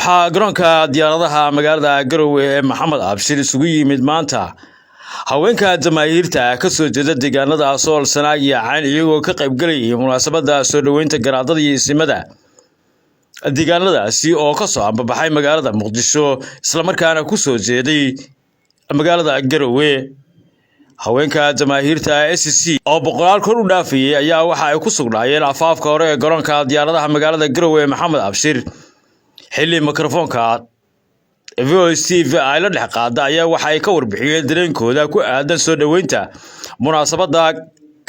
Waxaa garoonka diyaaradaha magaalada Garowe ee Maxamed Abshir isugu yimid maanta haweenka jamaahiirta ka soo jeeda deegaanada Sool, Sanaag iyo Cayn, iyagoo ka qaybgalayay munaasabadda soo dhoweynta garaadada iyo isimada deegaanadaasi oo ka soo ambabaxay magaalada Muqdisho, islamarkaana ku soo jeeday magaalada Garowe. Haweenka jamaahiirta SSC oo boqolaal kor u dhaafayay ayaa waxa ay ku sugnaayeen afaafka hore ee garoonka diyaaradaha magaalada Garowe ee Maxamed Abshir. Xilli mikrofoonka VOC ay la dhex qaada ayaa waxa ay ka warbixiyeen dareenkooda ku aadan soo dhoweynta munaasabadda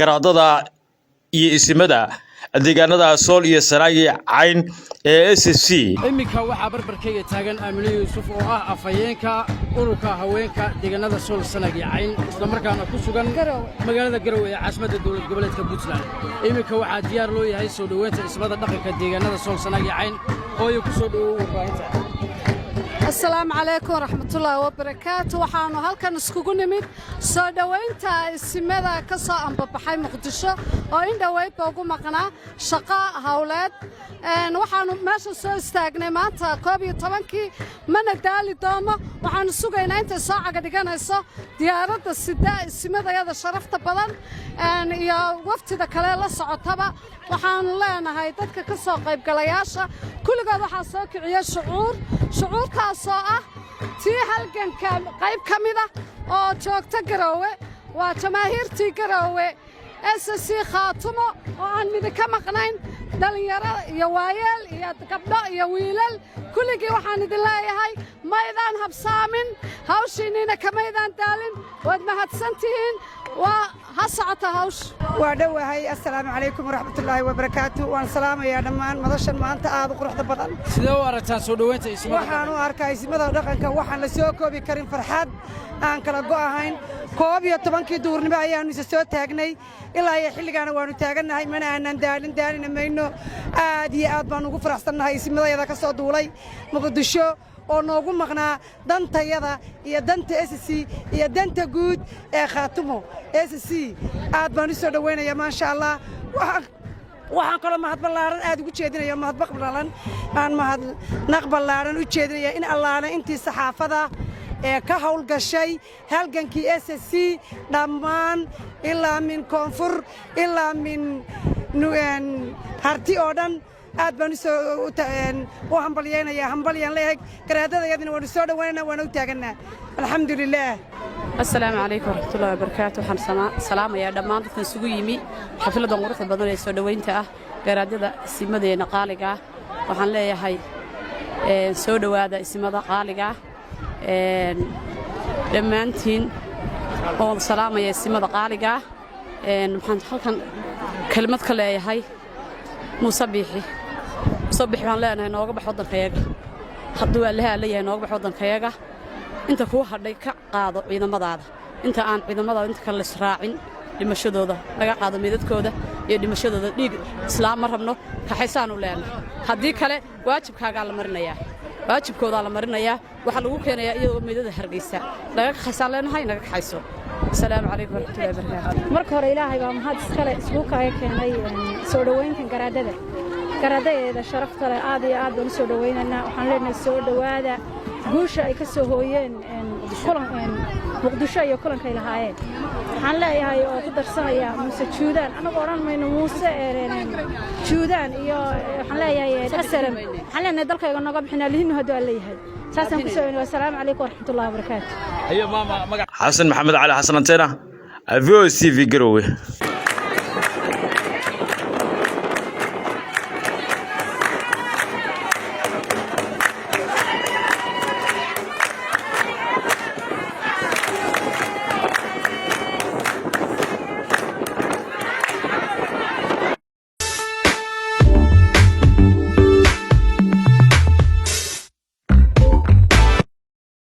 garaadada iyo isimada deegaanada Sool iyo Sanaag iyo Cayn ee SSC. Iminka waxaa barbarkayga taagan Aamine Yuusuf oo ah afhayeenka ururka haweenka deegaanada Sool, Sanaag iyo Cayn, islamarkaana ku sugan magaalada Garowe ee caasimadda dowlad goboleedka Puntland. Iminka waxaa diyaar loo yahay soo dhoweynta ismada dhaqanka deegaanada Sool, Sanaag iyo Cayn. Hooyo, ku soo dhowow warbaahinta. Asalaamu calaykum waraxmatullaahi wabarakaatu. Waxaannu halkan iskugu nimid soo dhowaynta isimada ka soo ambabaxay Muqdisho oo in dhoweydba ugu maqnaa shaqo hawleed. Waxaannu meesha soo istaagnay maanta 11-kii, mana daali doono. Waxaannu sugaynaa intay soo caga dhiganayso diyaaradda sida isimadayada sharafta badan iyo waftida kale la socotaba. Waxaannu leenahay dadka ka soo qaybgalayaasha kulligood waxaa soo kiciya shucuur, shucuurtaasoo ah tii halganka qayb ka mida oo joogta Garoowe. Waa jamaahiirtii Garoowe, SSC Khaatumo, oo aan midi ka maqnayn, dhallinyaro iyo waayeel iyo gabdho iyo wiilal kulligii. Waxaan idin leeyahay, maydaan habsaamin, hawshiinniina kamaydaan daalin, waad mahadsan tihiin. Waa ha socota hawsha. Waa dhowahay. Assalaamu calaykum waraxmatullaahi wabarakaatu. Waan salaamayaa dhammaan madashan maanta aad u quruxda badan. Sidee u aragtaan soo dhoweynta ismada? Waxaan u arkaa ismada dhaqanka waxaan la soo koobi karin, farxad aan kala go'ahayn. 11-kii duhurnimo ayaannu isa soo taagnay, ilaa iyo xilligaana waannu taagannahay, mana aanan daalin, daalina mayno. Aad iyo aad baan ugu faraxsannahay ismadayada ka soo duulay Muqdisho oo noogu maqnaa dantayada iyo danta SSC iyo danta guud ee Khaatumo SSC. Aad baan u soo dhowaynaya, maasha Allah. Waxaan kaloo mahad ballaaran aad ugu jeedinaya, mahadbaq ballaaran aan mahadnaq ballaaran u jeedinaya in allaale intii saxaafada ee ka hawlgashay halgankii SSC dhammaan, ilaa min koonfur ilaa min Harti oo dhan. Aad baan usoo u hambalyaynayaa, hambalyaan leeyahay. Garaadadayadina waanu soo dhowaynana, waana u taagannaa, alxamdu lilaah. Asalaamu calaykum waraxmatullahi wabarakaatu. Waxaan salaamayaa dhammaan dadkan isugu yimi xafladan quruxda badan ee soo dhowaynta ah garaadyada isimadeenna qaaliga ah. Waxaan leeyahay, soo dhowaada isimada qaaliga ah dhammaantiin, oon salaamaya isimada qaaliga ah. Waxaan halkan kelmad ka leeyahay Muuse Biixi. Muuse Biixi waxaan leenahay, nooga bax waddankayaga. Hadduu Allaha alla yahay, nooga bax waddankayaga. Inta kuu hadhay ka qaado ciidamadaada, inta aan ciidamadaada inta kale laisraacin dhimashadooda laga qaado, meydadkooda iyo dhimashadooda. Dhiig islaam ma rabno, kaxaysaanu leenahay. Haddii kale waajibkaagaa la marinayaa, waajibkoodaa la marinayaa. Waxaa lagu keenayaa iyadoo meydada Hargeysa laga kaxaysaan leenahay. Naga kaxayso. Asalaamu calaykum waraxmatullahi wabarakaatu. Marka hore Ilaahay baa mahad iskale isku kaaga keenay soo dhowayntan garaadada, garaadadeeda sharafta leh. Aad iyo aad baan u soo dhowaynaynaa. Waxaan leenahay, soo dhowaada. Guusha ay ka soo hooyeen kulan Muqdisho iyo kulankay lahaayeen, waxaan leeyahay oo ku darsanaya Muuse Juudaan, annagu odhan mayno Muuse Juudaan iyo waxaan leeyahay SNM. Waxaan leenahay, dalkayga nooga bixinaa lihinu hadduu aan leeyahay. Saasaan ku soo wasalaamu calaykum waraxmatullahi wabarakaatu. Xasan Maxamed Cali, Xasan Antena, VOC, Garowe.